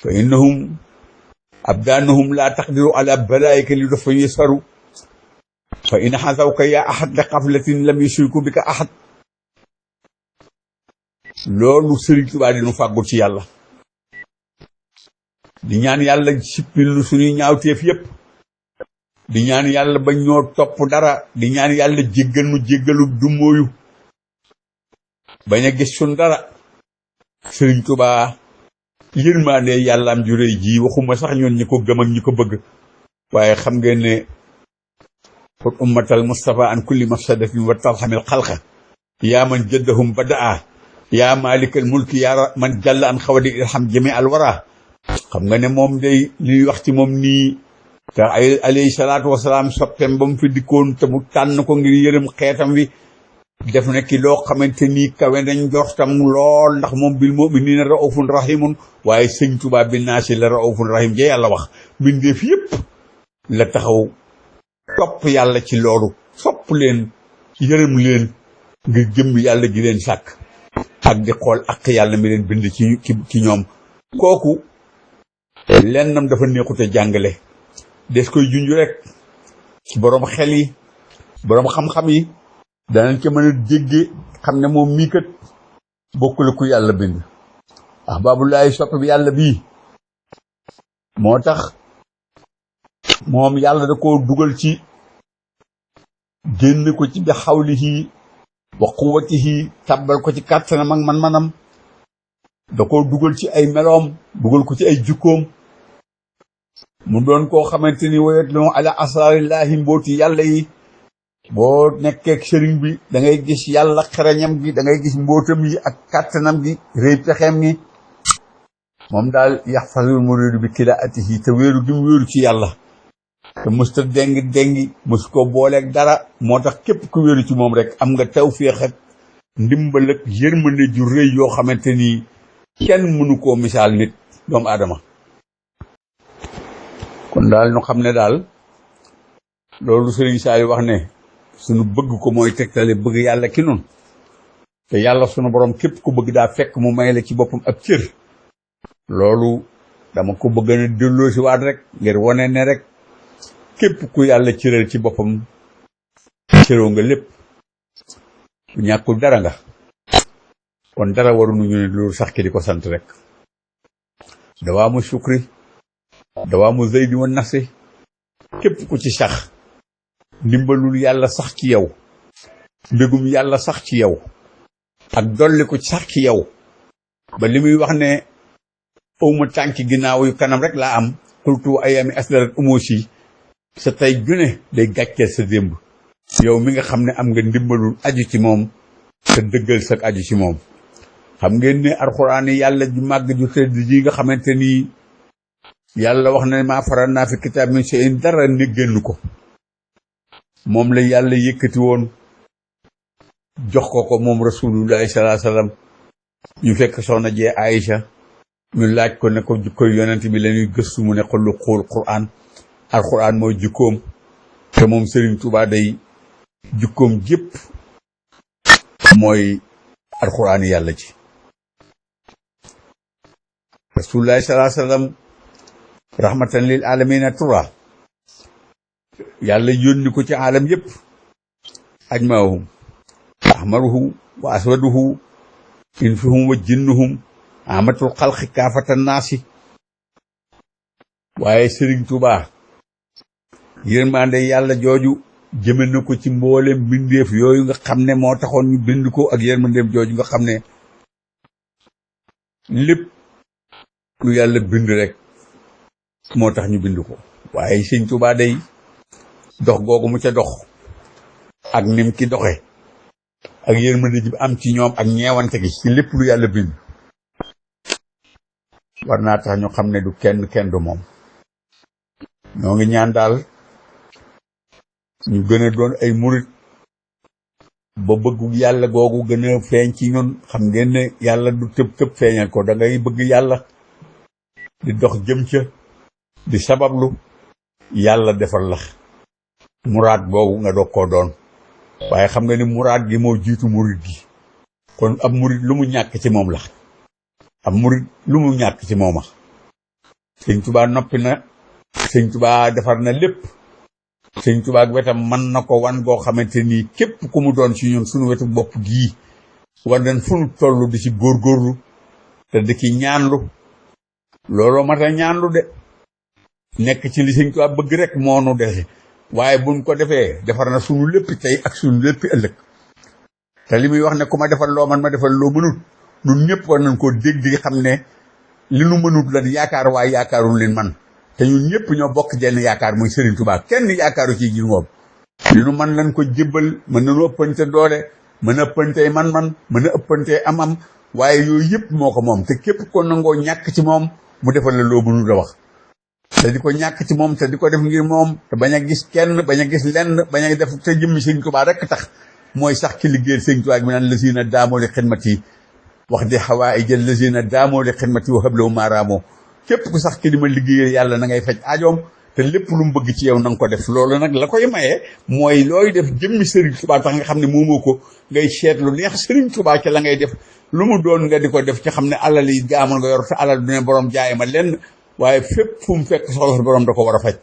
fa innahum abdaanahum laa taqdiru ala balaayika li dafa yasaru fa in xasawka yaa ahad li xaflatin lam yushriku bika ahad loolu Sëriñ Tuubaa di nu fàggul ci yàlla di ñaan yàlla sippil nu suñuy ñaawteef yépp di ñaan yàlla ba ñoo topp dara di ñaan yàlla jéggal nu jéggalu dummóoyu bañ a gis suñ dara Sëriñ Tuubaa yërmande yàlla am ju réy ji waxuma sax ñoon ñi ko gëm ak ñi ko bëgg waaye xam ngeen ne pour ummatal Mustafa an kulli mafsadatin wa tarxamil xalqa yaa man jaddahum badaa yaa malikal mulki yaa man jàll an xawadi irham jami al wara xam nga ne moom day liy wax ci moom nii te ay alayhi salaatu wasalaam soppeem ba mu fi dikkoon te mu tànn ko ngir yërëm xeetam wi def na ki loo xamante nii kawe nañ njortam lool ndax moom bil mu'minina raufun rahimun waaye Sëñ Tuubaa bi naasi la raufun rahim ja yàlla wax mbindeef yépp la taxaw topp yàlla ci loolu sopp leen yërëm leen ngir jëmm yàlla ji leen sàkk ak di xool ak yàlla mi leen bind ci ñoom kooku lennam dafa neexute jàngale des koy junj rek ci boroom xel yi boroom xam-xam yi danañ ca mën a jégge xam ne moom mii kat bokkul ku yàlla bind ahbaabullaahi sopp bi yàlla bii moo tax moom yàlla da koo dugal ci génn ko ci bi xawlihi wa quwwatihi tàbbal ko ci kàttanam ak man-manam da koo dugal ci ay meloom dugal ko ci ay jukkoom mu doon koo xamante ni wayet lon ala asrarillaahi mbooti yàlla yi boo nekkee sëriñ bi da ngay gis yàlla xereñam gi da ngay gis mbootam yi ak kàttanam gi réy pexeem gi moom daal yaxfasul muridu bi kilaatihi te wéeru gi mu wéeru ci yàlla te mësta déngi mës ko booleeg dara moo tax képp ku wéeru ci moom rek am nga tawféex ak ndimbal ak yërmande ju rëy yoo xamante ni kenn mënu koo misaal nit doomu aadama kon daal ñu xam ne daal loolu Sëriñ Saaliw wax ne sunu bëgg ko mooy tegtale bëgg yàlla ki nun te yàlla sunu borom képp ku bëgg daa fekk mu may la ci boppam ab cër loolu dama ko bëgg na delloo si waat rek ngir wane ne rek képp ku yàlla cëral ci boppam cëroo nga lépp ku ñàkkul dara nga kon dara waruñu ñu ne loolu sax ki di ko sant rek dawaamu shukri dawaamu zeydi wa nafsi képp ku ci sax ndimbalul yàlla sax ci yow mbégum yàlla sax ci yow ak dolli ko sax ci yow ba li muy wax ne awma tànki ginnaaw yu kanam rek laa am xultu ayami asdarat umusi sa tey june day gàcceel sa démb yow mi nga xam ne am nga ndimbalul aju ci moom te dëggal sa aju ci moom xam ngeen ne alxuraan yàlla ju màgg ju tedd ji nga xamante ni yàlla wax na maa faral naa fi kitaab min shay'in dara ne génn ko moom la yàlla yëkkati woon jox ko moom rasulullahi sallallahu alayhi wasallam ñu fekk soxna jee Aïcha ñu laaj ko ne ko jukkoy yonent bi la ñuy gëstu mu ne ko lu xool Qur'an alquran mooy jukkoom te moom Serigne Touba day jukkoom jépp mooy alquran yàlla ci rasulullahi sallallahu alayhi wasallam rahmatan lil alamina tura yàlla yónni ko ci alam yépp ajmaahum ahmaruhu wa aswaduhu insuhum wa jinnuhum amatul xalqi kaafatan naasi waaye Serigne Touba yërmande yàlla jooju jëme na ko ci mboolem bindeef yooyu nga xam ne moo taxoon ñu bind ko ak yërmandeem jooju nga xam ne lépp lu yàlla bind rek moo tax ñu bind ko waaye Sëñ Touba day dox googu mu ca dox ak nim ki doxe ak yërmande ji am ci ñoom ak ñeewante gi ci lépp lu yàlla bind war naa tax ñu xam ne du kenn du moom ñoo ngi ñaan daal ñu gën a doon ay murit ba bëggu yàlla googu gën a feeñ ci ñun. xam ngeen ne yàlla du tëb feeñal ko, da ngay bëgg yàlla di dox jëm ca di sabablu yàlla defal la muraad boobu nga doog koo doon. waaye xam nga ni muraad gi moo jiitu murit gi, kon ab murit lu mu ñàkk ci moom la, ab murit lu mu ñàkk ci mooma. sëñ Tuubaa noppi na, sëñ Tuubaa defar na lépp, sëñ Tuubaa ak wetam mën na ko wan goo xamante ni képp ku mu doon ci ñun suñu wetu bopp gii war nañ fu nu toll di ci góorgóorlu te di ci ñaanlu. looloo mat a ñaanlu de, nekk ci li sëñ Tuubaa bëgg rek moo nu dese, waaye buñ ko defee defar na suñu lépp tey ak suñu lépp ëllëg. te li muy wax ne ku ma defal loo man ma defal loo mënut, ñun ñëpp war nañ koo dégg di xam ne li nu mënut lan yaakaar waaye yaakaarul leen man. te ñun ñëpp ñoo bokk jenn yaakaar muy Serigne Touba, kenn yaakaaru ci ji moom. li nu man lañ ko jébbal, mën nañu ëppante doole, mën a ëppante man-man, mën a ëppante am-am, waaye yooyu yëpp moo ko moom. te képp ko nangoo ñàkk ci moom mu defal la loo mënut a wax. te di ko ñàkk ci moom te di ko def ngir moom, te bañ a gis kenn, bañ a gis lenn, bañ a def te jëmmi Serigne Touba rek tax mooy sax ci liggéeyal Serigne Touba bi naan lazina daamoo li xidmati wax di xawaa i jël lazina daamoo li xidmati wa hablawu maaraamoo. képp ku sax ki di ma liggéeyal yàlla na ngay faj aajoom te lépp lu mu bëgg ci yow na nga ko def. loolu nag la koy maye mooy looy def jëmmi Serigne Touba tax nga xam ne moomoo ko, ngay seet lu neex Serigne Touba ca la ngay def lu mu doon nga di ko def ci xam ne alal yi gaamal nga yor te alal du ne borom jaay ma lenn, waaye fépp fu mu fekk soxla borom da ko war a faj.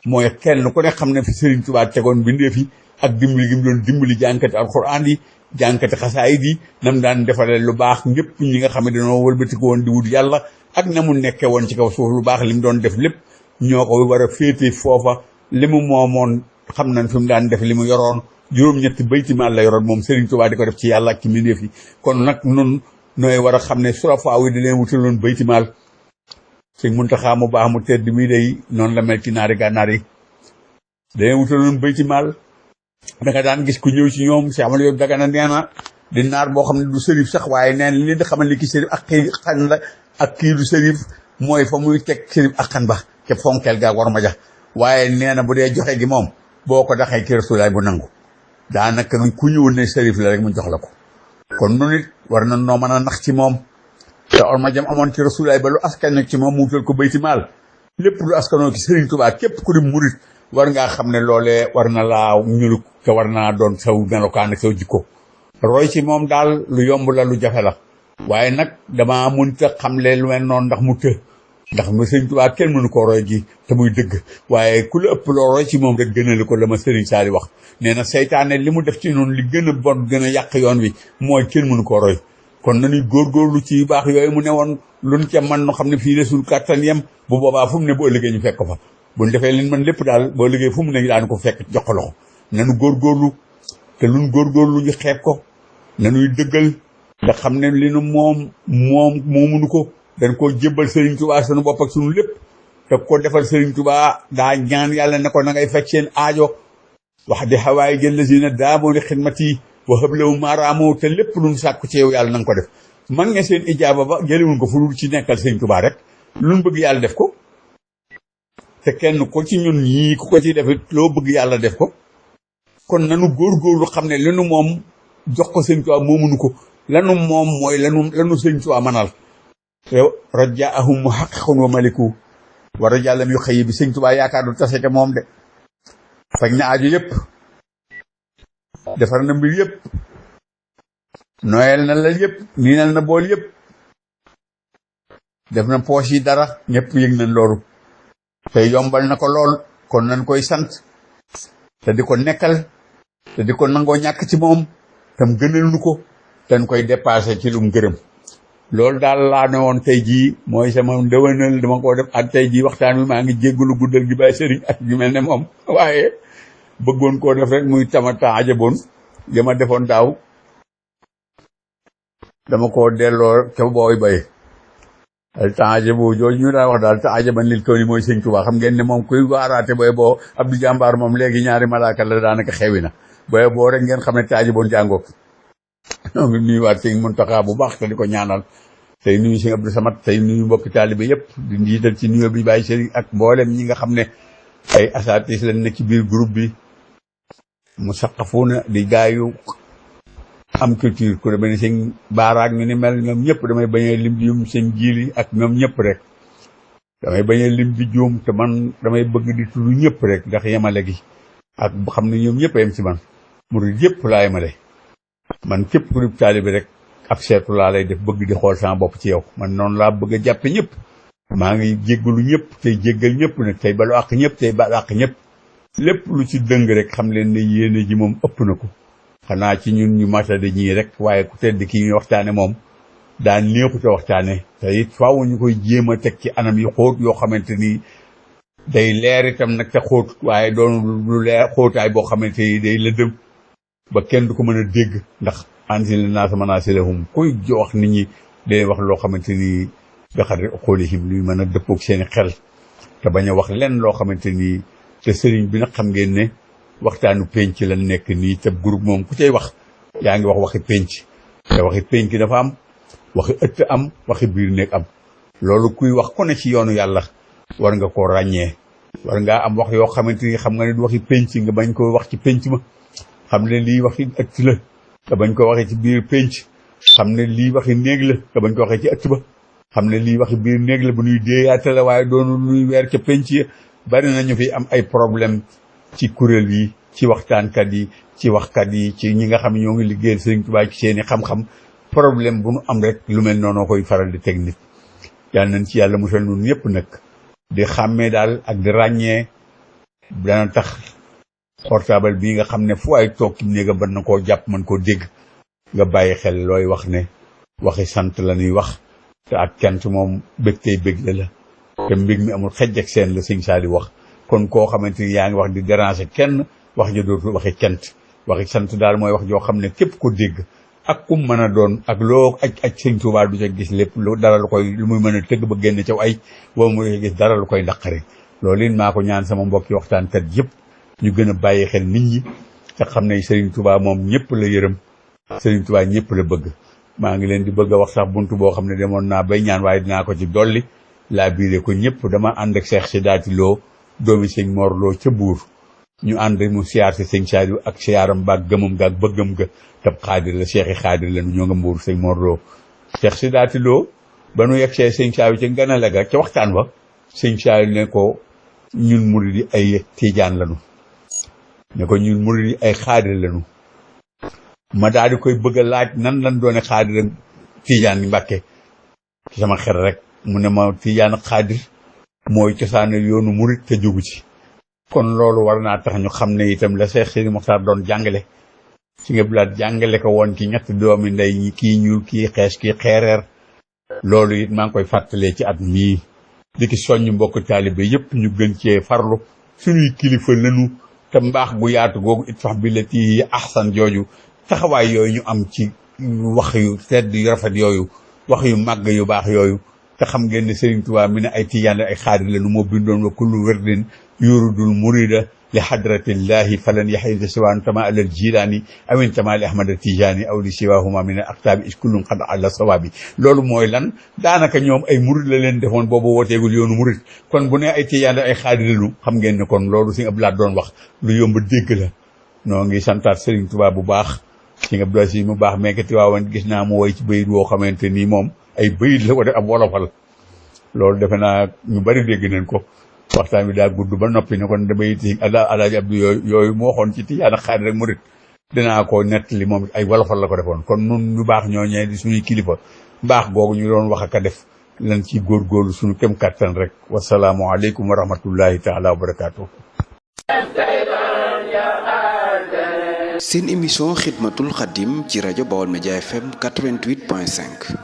mooy kenn ku ne xam ne fi Serigne Touba tegoon bindee fi ak dimbali gi mu doon dimbali jànkati alxuraan yi, jànkati xasaayid yi, nam daan defalee lu baax ñëpp ñi nga xam ne dañoo wëlbati ko woon di wut yàlla, ak na mu nekkee woon ci kaw suuf lu baax li mu doon def lépp ñoo ko war a féete foofa. li mu moomoon xam nañ fi mu daan def li mu yoroon, juróom-ñetti baytimaal la yoroon moom Serigne Touba di ko def ci yàlla ak ci mbindeef yi. kon nag nun nooy war a xam ne surafaa yi di leen wutaloon baytimaal. Sëñ Muntaxa mu baax mu tedd mii day noonu la mel ci naari gànnaar yi, da leen wutaloon baytimaal. da nga daan gis ku ñëw ci ñoom si amal yow Dagana nee na di naar boo xam ne du sërif sax, waaye neen li di xamal ni ki sërif ak kii xan la ak kii du sërif mooy fa muy teg sërif ak xan ba ca fonkeel gaa war ma jax. waaye nee na bu dee joxe gi moom boo ko daxee ci Rasulaay bu nangu, daanaka ku ñëwul ne sërif la rek mu jox la ko. kon nu nit war na noo mën a nax ci moom te or ma jam amoon ci Rasulaay ba lu askan ci moom mu wutal ko baytimaal. lépp lu askanoo ci Serigne Touba képp ku di murit war ngaa xam ne loolee war na laa ñuluk te war naa doon saw melokaan ak saw jikko. roy ci moom daal lu yomb la, lu jafe la, waaye nag dama mënta xamle lu mel noonu ndax mu të. ndax ma Serigne Touba kenn mënu koo roy gi te muy dëgg, waaye ku la ëpp loo roy ci moom rek gënali ko la ma Serigne Saliou wax. nee na seytaane li mu def ci noonu li gën a bon gën a yàq yoon wi mooy kenn mënu koo roy. kon nañuy góorgóorlu ci baax yooyu mu ne woon luñ ca man no xam ne fii la suñu kàttan yem, bu boobaa fu mu ne bu ëllëgee ñu fekk ko fa. buñ defee leen man lépp daal boo liggéey fu mu ne daan ko fekk jox ko loxo. nanu góorgóorlu te luñ góorgóorlu ñu xeeb ko, nanuy dëggal nga xam ne li nu moomunu ko, dañ koo jébbal Serigne Touba sunu bopp ak sunu lépp. te ko defal Serigne Touba daa ñaan yàlla ne ko na ngay faj seen aajo. wax di xawaay jël lazina daamoo li xidmati wa hablawu maaraamoo, te lépp luñ sàkku ci yow yàlla na nga ko def. man nga seen ijaaba ba jëliwuñ ko fu dul ci nekkal Serigne Touba rek, luñ bëgg yàlla def ko. te kenn ko ci ñun ñii ku ko ci def loo bëgg yàlla def ko. kon nanu góorgóorlu xam ne lanu moom jox ko Serigne Touba moomuñu ko, lanu moom mooy lanu Serigne Touba manal. rajaahum muhaqqiqun wa maliku wa rajaalam yu xëy bi Serigne Touba yaakaar du tase ca moom de. faj na aju yëpp, defar na mbir yëpp, noyel na la yëpp, niinal na bool yëpp, def na poche yi dara, ñëpp yëg nañ loolu. te yombal na ko lool, kon nañ koy sant te di ko nekkal te di ko nangoo ñàkk ci moom tam gënal nu ko, dañ koy dépassé ci lu mu gërëm. loolu daal laa ne woon tey jii mooy sama ndëwënal dama ko def ak tey jii waxtaan wi maa ngi jéggalu guddal gi bàyyi sëriñ ak yu mel ne moom, waaye bëggoon koo def rek muy tamata ajaboon dama defoon daaw dama ko delloo ca booy bay al taajabo jooju ñu daa wax daal te ajaban lil kaw ni mooy Sëñ Tuubaa. xam ngeen ne moom kuy waaraate booy boo Abdou Jàmbaar moom léegi ñaari malaaka la daanaka xewi na, booy boo rek ngeen xam ne te ajaboon jàngoo. ñoo ngi nuyuwaat Sëñ Muntaxa bu baax te di ko ñaanal, tey nuyu Sëñ Abdou Samad, tey nuyu mbokki taalibe yëpp di njiital ci nuyoo bi bàyyi sëriñ ak mboolem ñi nga xam ne ay asatis lañ ne ci biir groupe bi mu saqafuuna di gaayu am culture ku demee ni sëñ baaraak ñu ni mel ñoom ñëpp damay bañ a lim di yum sëñ jiili ak ñoom ñëpp rek damay bañ a lim di juum te man damay bëgg di tudd ñëpp rek ndax yemale gi ak xam ne ñoom ñëpp a yem ci man murid yëpp laa yemale man képp ku di taalibe rek ab seetu laa lay def bëgg di xool sama bopp ci yow man noonu laa bëgg a jàppe ñëpp maa ngi jéggalu ñëpp tey jéggal ñëpp nag tey balu àq ñëpp tey balu àq ñëpp lépp lu ci dëng rek xam leen ne yéene ji moom ëpp na ko xanaa ci ñun ñu matade ñii rek waaye ku tedd kii ñu waxtaane moom daan neexu te waxtaane te it faaw ñu koy jéem a teg ci anam yu xóot yoo xamante ni day leer itam nag te xóot waaye doon lu leer xóotaay boo xamante ni day lëndëm ba kenn du ko mën a dégg ndax anzil naasa manaasilahum kuy wax nit ñi day wax loo xamante ni bi qadri uqulihim luy mën a dëppoog seeni xel te bañ a wax lenn loo xamante ni te sëriñ bi nag xam ngeen ne waxtaanu penc la nekk nii te groupe moom ku cay wax yaa ngi wax waxi penc te waxi penc dafa am waxi ëtt am waxi biir néeg am loolu kuy wax ku ne ci yoonu yàlla war nga koo ràññee war ngaa am wax yoo xamante ni xam nga ne du waxi penc nga bañ ko wax ci penc ma xam ne lii waxi ëtt la nga bañ ko waxee ci biir penc xam ne lii waxi néeg la nga bañ ko waxee ci ëtt ba xam ne lii waxi biir néeg la bu ñuy déeyaate la waaye doonu luy weer ca penc ya bari nañu fi am ay problème ci kuréel yi ci waxtaankat yi ci waxkat yi ci ñi nga xam ne ñoo ngi liggéeyal Sëriñ Tuubaa ci seeni xam-xam problème bu nu am rek lu mel noonu koy faral di teg nit yal nañ ci yàlla musal nun ñëpp nag di xàmmee daal ak di ràññee dana tax portable bii nga xam ne fu ay toog ci néega ban na koo jàpp mën koo dégg nga bàyyi xel looy wax ne waxi sant la ñuy wax te ak cant moom bég tey bég la te mbég mi amul xejj ak seen la sëñ Saali wax kon koo xamante ni yaa ngi wax di déranger kenn wax ja dootul waxi cant waxi sant daal mooy wax joo xam ne képp ko dégg ak kum mën a doon ak loo aj sëñ Tuubaa du ca gis lépp lu dara lu koy lu muy mën a tëgg ba génn caw ay woo mu gis dara lu koy naqari loolu it maa ko ñaan sama mbokki waxtaankat yëpp ñu gën a bàyyi xel nit ñi te xam ne Sëriñ Tuubaa moom ñëpp la yërëm Sëriñ Tuubaa ñëpp la bëgg maa ngi leen di bëgg a wax sax buntu boo xam ne demoon naa bay ñaan waaye dinaa ko ci dolli laa biire ko ñëpp dama ànd ak Cheikh Sidaati Lo doomi sëñ Mor Lo ca Buur ñu ànd mu siyaar si sëñ Saaliw ak siyaaram baag gëmam ga ak bëggam ga tab xaadir la Cheikh yi xaadir la ñoo nga Mbuur sëñ Mor Lo Cheikh Sidaati Lo ba nu yegsee sëñ Saaliw ca ganale ga ca waxtaan ba sëñ Saaliw ne ko ñun murid yi ay tiijaan lañu ne ko ñun murid yi ay xaadir lañu ma daal di koy bëgg a laaj nan lan doone xaadir ak tiijaan yi Mbàkke ci sama xel rek mu ne ma tiijaan ak xaadir mooy cosaane yoonu murid te jógu ci kon loolu war naa tax ñu xam ne itam la Cheikh Sidi Mokhtar doon jàngale ci nga bilaat jàngale ko woon ci ñetti doomi ndey ñi kii ñuul kii xees kii xeereer loolu it maa ngi koy fàttalee ci at mii di ki soññ mbokk taalibe yëpp ñu gën cee farlu suñuy kilifa lanu te mbaax gu yaatu googu it fax bi la ci ahsan jooju taxawaay yooyu ñu am ci wax yu tedd yu rafet yooyu wax yu màgg yu baax yooyu te xam ngeen ne Sëriñ Tuubaa mi ne ay tijaan ay xaadir la nu moo bindoon wa kullu werdin yuridul murida li hadratillahi falan yaxida siwaan tama alal jilaani awin tama li ahmada tijaani aw li siwahuma min al aktaabi is kullum xad àlla sawaabi loolu mooy lan daanaka ñoom ay murid la leen defoon boobu wooteegul yoonu murid kon bu ne ay tijaan ay xaadir lañu xam ngeen ne kon loolu si Abdou Lahad doon wax lu yomb dégg la noo ngi santaat Sëriñ Tuubaa bu baax si Abdou Aziz mu baax mekkati waawan gis naa mu woy ci bayit woo xamante nii moom ay bayit la ko def ab wolofal loolu defe naa ñu bari dégg nañ ko waxtaan bi daa gudd ba noppi ne kon damay ti Alaaji Abdu yooyu moo waxoon ci tijaan ak xaadir rek murid dinaa ko nettali moom ay wolofal la ko defoon kon nun ñu baax ñooñee di suñuy kilifa mbaax googu ñu doon wax ak a def lan ci góorgóorlu suñu kem kattan rek wasalaamu aleykum wa rahmatullahi taala wa barakaatu. seen émission xidmatul xadim ci rajo Baol Média FM 88.5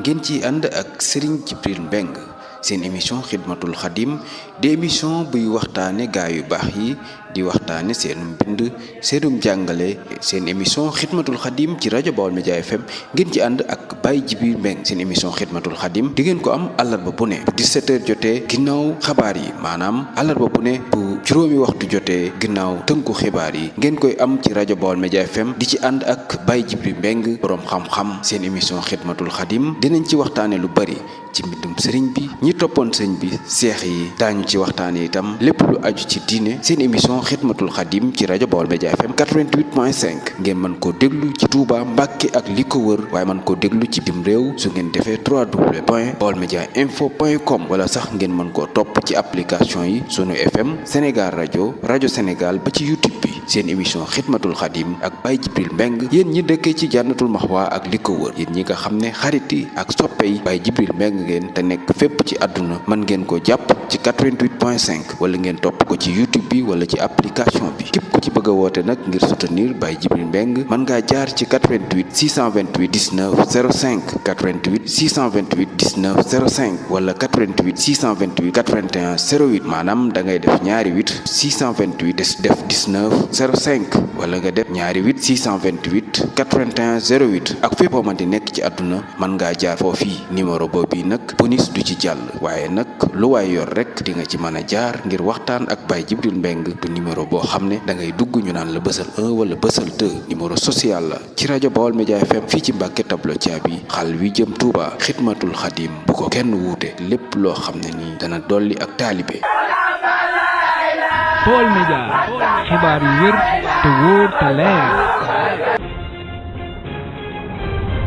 ngeen ci ànd ak Serigne Djibril Mbeng seen émission xidmatul xadim di émission buy waxtaane gaa yu baax yi di waxtaane seenum mbind seenum jàngale seen émission xidmatul xadim ci rajo Baol Média FM ngeen ci ànd ak Baye Djibril Mbeng seen émission xidmatul xadim di ngeen ko am àllarba bu ne bu 17h jotee ginnaaw xabaar yi maanaam àllarba bu ne bu juróomi waxtu jotee ginnaaw tënku xibaar yi ngeen koy am ci rajo Baol Média FM di ci ànd ak Baye Djibril Mbeng boroom xam-xam seen émission xidmatul xadim dinañ ci waxtaane lu bari ci mbindum sëriñ bi ñi toppoon sëñ bi seex yi daañu ci waxtaane itam lépp lu aju ci diine seen émission xidmatul xadim ci rajo Baol Média FM 88.5 ngeen mën koo déglu ci Touba Mbàkke ak li ko wër waaye mën koo déglu ci dim réew su ngeen defee www.baolmediainfo.com wala sax ngeen mën koo topp ci application yi sunu FM Sénégal rajo Sénégal ba ci YouTube bi seen émission xidmatul xadim ak Baye Jibril Mbeng yéen ñi dëkkee ci Jannatul Maxwa ak li ko wër yéen ñi nga xam ne xarit yi ak soppe yi Baye Jibril Mbeng ngeen te nekk fépp ci àdduna mën ngeen ko jàpp ci 88.5 wala ngeen topp ko ci YouTube bi wala ci application bi képp ku ci bëgg a woote nag ngir soutenir Baye Jibril Mbeng mën ngaa jaar ci 88 628 19 05 88 628 19 05 wala 88 628 81 08 maanaam da ngay def ñaari 8 628 def 19 05 wala nga def ñaari 8 628 81 08 ak fépp mën di nekk ci àdduna mën ngaa jaar foofii numéro boobu nag bonus du ci jàll waaye nag lu waay yor rek di nga ci mën a jaar ngir waxtaan ak Baye Jibril Mbeng du numéro boo xam ne da ngay dugg ñu naan la bësal 1 wala bësal 2 numéro social la ci rajo Baol Média FM fii ci Mbàkke tablo caabi xal wi jëm Touba xidmatul xadim bu ko kenn wuute lépp loo xam ne nii dana dolli ak taalibe Baol Média xibaar yu wér te wóor te leer